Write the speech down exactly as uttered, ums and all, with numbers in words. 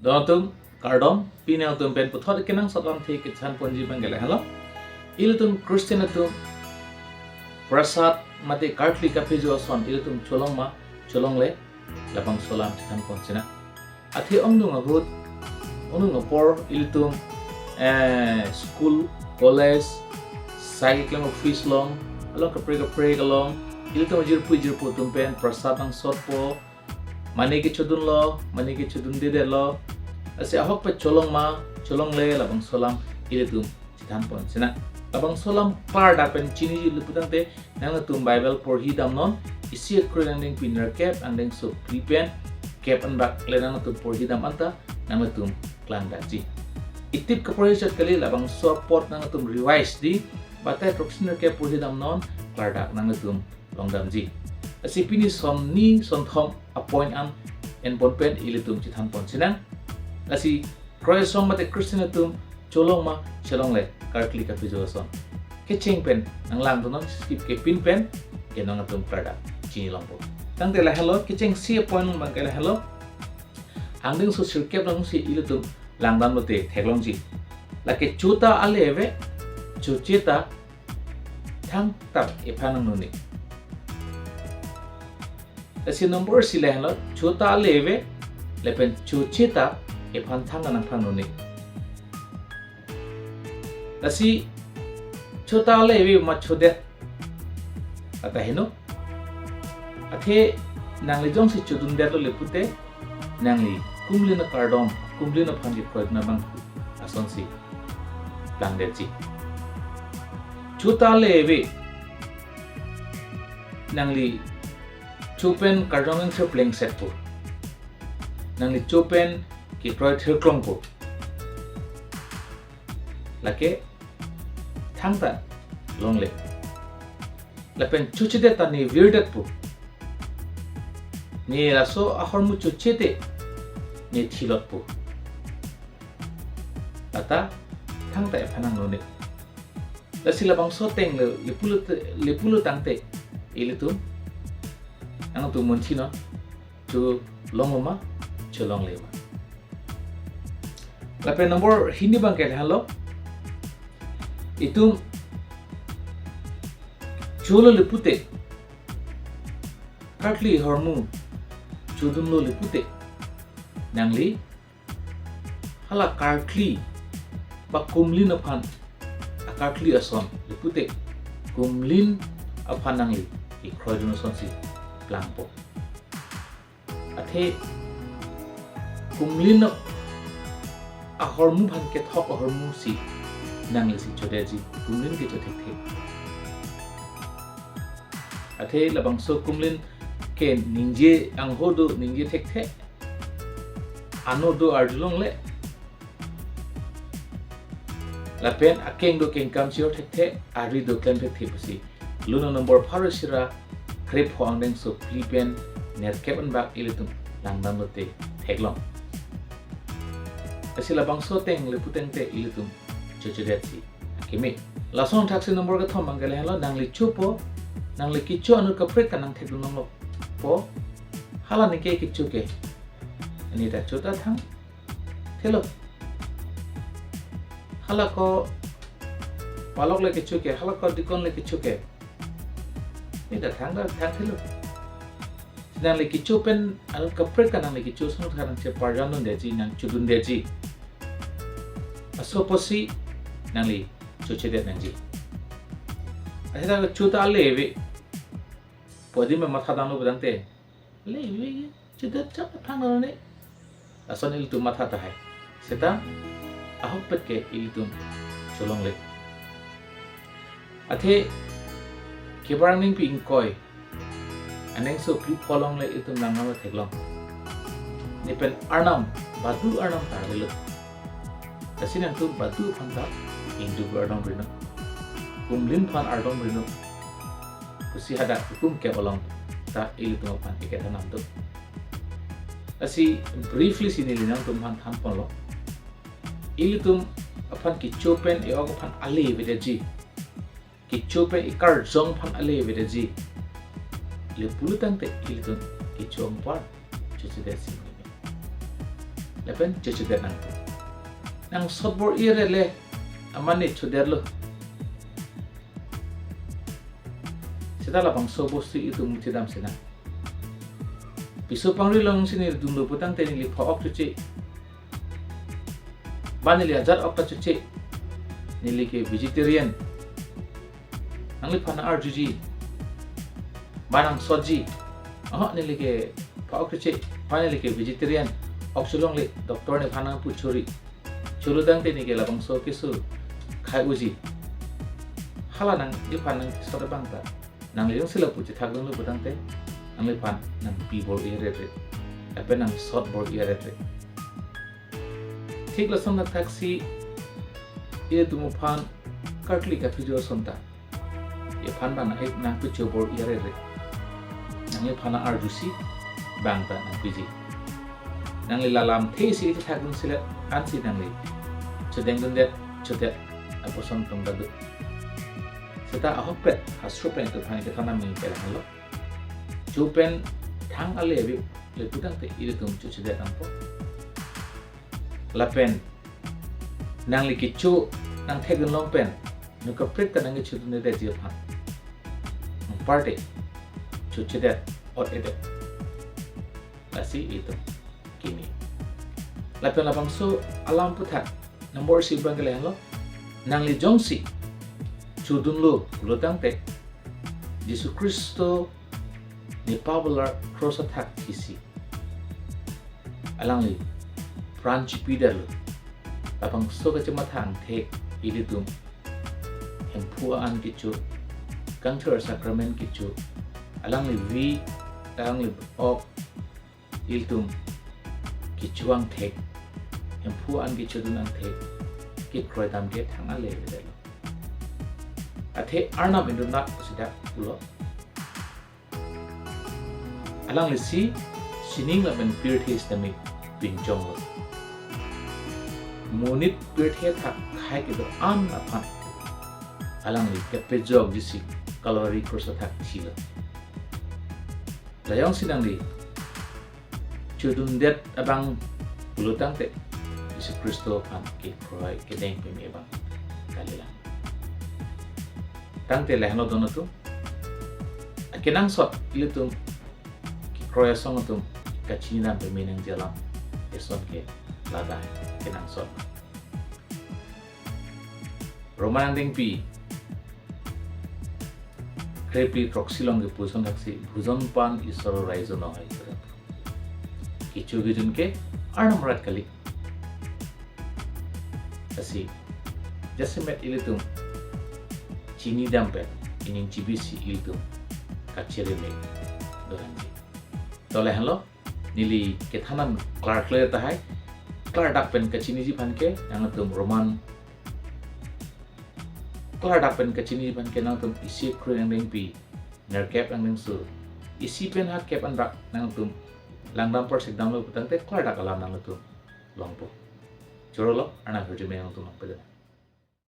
Don atum kardom, pini nangtum pen puthot kenangsot lamthe kethan ponji abang ke lahenlo. Ilitum Christian atum prasad mate karkli kaphojo ason ilitum cholong ma, cholongle, labangso alam chethan pon sinang. Athe ongdung ahut, ongdung apor ilitum, eh, school, college, sai keklem office along, along kaprek kaprek along, ilitum ajirpo jirpo atum pen prasad nangsotpo, mane kechodunlo, mane kechodundedetlo. Lasi ahokpet cholong ma, cholongle, labangso alam ilitum chethan pon sinang. Labangso alam klardak pen chiniji le putangte, nangtum Bible porhi damnon, isi akroi angdengpi nerkep, angdengso phli pen kep anbak le nangtum porhi dam anta, nangtum klangdakji. Itip kaporhi chot kali, labangso apot nangtum revise di, batai throksi nerkep porhi damnon, klardak nangtum longdamji. Lasi pini son ni son thom a-point an en pon pen ilitum chethan pon sinang. Lasi kroi asong mate Christian atum cholong ma cholongle karkli kaphojo ason. Kecheng pen nanglangdunnon, skip kepin pen ke nangtum klardak chinilongpo. Tangte lahenlo, kechengsi a-point abang ke lahenlo. Angdengso sirkep alongsi ilitum langdamlote theklongji. Lake cho ta ale ave, choche ta thangta ephan nangnone. Lasi number isi lahenlo, cho ta ale ave, lapen choche ta ephan thangta nangphan none. Lasi cho ta ale ave ma chodet, lata heno. Athe nangli jongsi chodundetlo le pute, nangli kumlin akardom, kumlin aphan kekroi abang asonsi plangdetji. Cho ta ale ave, nangli cho pen karjong angse plengsetpo. Nangli cho pen kekroi thirklongpo. Lake thangta longle. Lapen chochedet ta ne virdetpo. Ne laso ahormu chochete ne thilotpo. Lata thangta ephan nangnone. Lasi labangso ateng le, le pulo te, le pulo tangte ilitum nangtum munchinon, cholong ma, cholongle ma. Lapen number hini abang ke lahenlo, itum cholo le pute, karkli ahormu chodunlo le pute, nangli hala karkli ba kumlin aphan, akarkli ason le pute, kumlin aphan nangli kekroi dun asonsi plangpo. Athe kumlin ahormu aphan kethok ahormusi nanglisi chodetji, kumlin kecho thekthe. Athe labangso kumlin ke ningje angho do, ningje thekthe, ano do arjulongle. Lapen akeng do kengkam chiro thekthe, ari do klem thekthe pusi Luke nombor pharo isi ra krepho angdengso phli pen nerkep anbak ilitum langdamlote theklong. Lasi labangso ateng le putangte ilitum chochedetsi akeme. Lason thaksi number kethom abang ke lahenlo, nangli chopo, nangli kecho anut kaprek ta nangthekdun longpo. Hala neke kecho ke, ne ta cho ta thangthelo. Hala ko palok le kecho ke, hala ko dikon le kecho ke, ne ta thang ta thangthelo. Nangli kecho pen anut kaprek ta nangli kecho ason ta nangcheparjandundetji, nangchodundetji. Laso apotsi nangli chochedet nangji. Asita cho ta ale ave pu adim matha damlo putangte, ale ave, chodet chap aphan none. Lason ilitum matha tahai. Seta ahokpet ke ilitum cholongle. Athe kebarang ningpi ingkoi, angdengso phli pho along le ilitum langdamlo theklong. Ne pen arnam, badu arnam ta avelo. Lasi nangtum badu aphan ta ingduk ardomrinon, kumlin aphan ardomrinon pusi hadak hukum kep along ta ilitum aphan ikethan nangduk. Lasi briefly si neli nangtum aphan thanponlo. Ilitum aphan kecho pen e-ok aphan ale avedetji, kecho pen ekarjong aphan ale avedetji le pulotangte ilitum kecho anpar chochedetsi. Lapen chochodet nang. Nangsot bor-i ret le, amane chodetlo. Seta labangso bostu itum chedam sena. Piso pangri alongsi neli dunlo putangte neli pho-ok choche. Ba neli ajat ok ta choche. Neli ke vegetarian. Nangliphan nang-arjuji. Ba nangsotji. Oho, neli ke pho-ok choche. Ba neli ke vegetarian. Ok cholongle, doctor nephan nangpu chori. Cholo tangte neli ke labangso keso khai unji. Hala nangliphan nangsot abang ta, nangli jongsi lapu chethak dunlo putangte, nangliphan nangpi bor-i ret ret. Lapen nangsot bor-i ret ret. Thik lason athaksi, ilitum aphan karkli kaphijo ason ta, iphan abang nang-, nangpicho bor-i ret ret. Nangliphan nang-arjusi, bang ta nangpiji. Nangli lalamthe isi chethak dunselet, ansi nangli chodeng dundet, chodet, lapuson atum ta do. Seta ahokpet, hastro pen itum aphan kethan nangji ke lahenlo. Cho pen thang ale ave le putangte ilitum chochodet nangpo. Lapen nangli kecho nangthek dun long pen, nung kaprek ta nangkecho dundetji aphan, nung parte chochodet, ot-edet. Lasi itum kimi. Lapen labangso alam aputhak number isi abang ke lahenlo. Nangli jongsi chodunlo pulo tangte, Jisu Khristo ne pavalar cross athak thisi, alangli pran chipidetlo. Labangso kachematha angthek ilitum Hemphu an kecho, kangthir sacrament kecho, alangli vi, alangli ok, ilitum kecho angthek, Hemphu an kechodun angthek kekroi dam ke thang ale avedetlo. Athe Arnam indun nat pusi dak pulo. Alanglisi sining lapen pirthe sitame pinchonglo. Monit pirthe athak khai kedo-an aphan alangli kepejokjisi Calvary cross athak thilo. La jongsi nangli chodundet abang pulo tangte, Jisu Khristo aphan kekroi kedeng peme abang kalilang. Tangte lahenlo don atum, akenangsot ilitum kekroi asong atum kachinidam peme nangji alam eson ke ladak kenangsot. Roman angdengpi krephli throksi along kepu ason thaksi, "Bhujon pan Isor raijo nohoi." Kecho kejun ke Arnam arat kali. Lasi jasemet ilitum chinidam pen, ining chibisi ilitum kachere me doranji. To lahenlo, neli kethan an klarkle tahai, klardak pen kachiniji aphan ke, nangtum Roman, klardak pen kachiniji aphan ke nangtum isi krui angdengpi, nerkep angdengso, isi pen hakep anbak nangtum langdam porsekdamlo putangte klardak alam nangtum longpo. Chorolo, Arnam ahirjume nangtum longpedun.